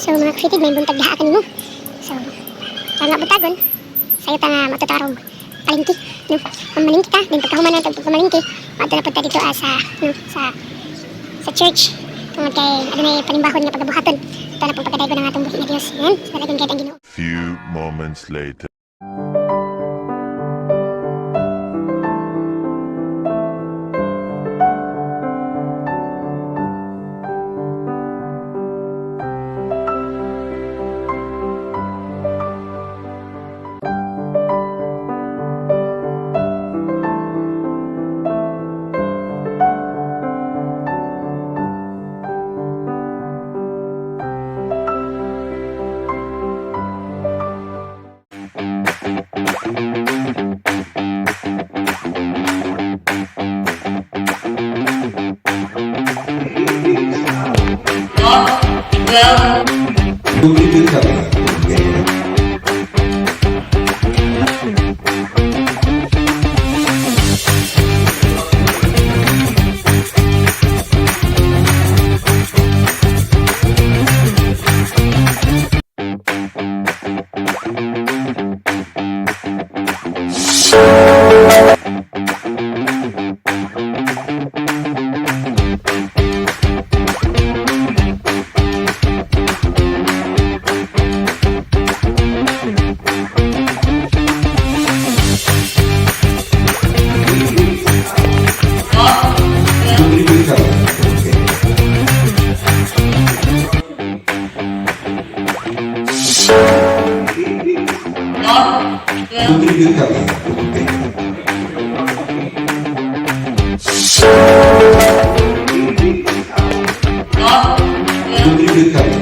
So mga kafitid, may buntag diha kanimo. So, ang butagon, sayo ta nga matutarog palengke, no? Ang malingki ta, then pagkahuman nato pagkamalingki, maadto na pud ta dito sa no, sa church. Tungod kay adunay panimbahon nga pagabuhaton. Ito na pong pagkadaygo ng atong buhi nga Dios. Amen. So, daghang kay ang Ginoo. Few moments later. Contribute. Contribute. Contribute. Contribute.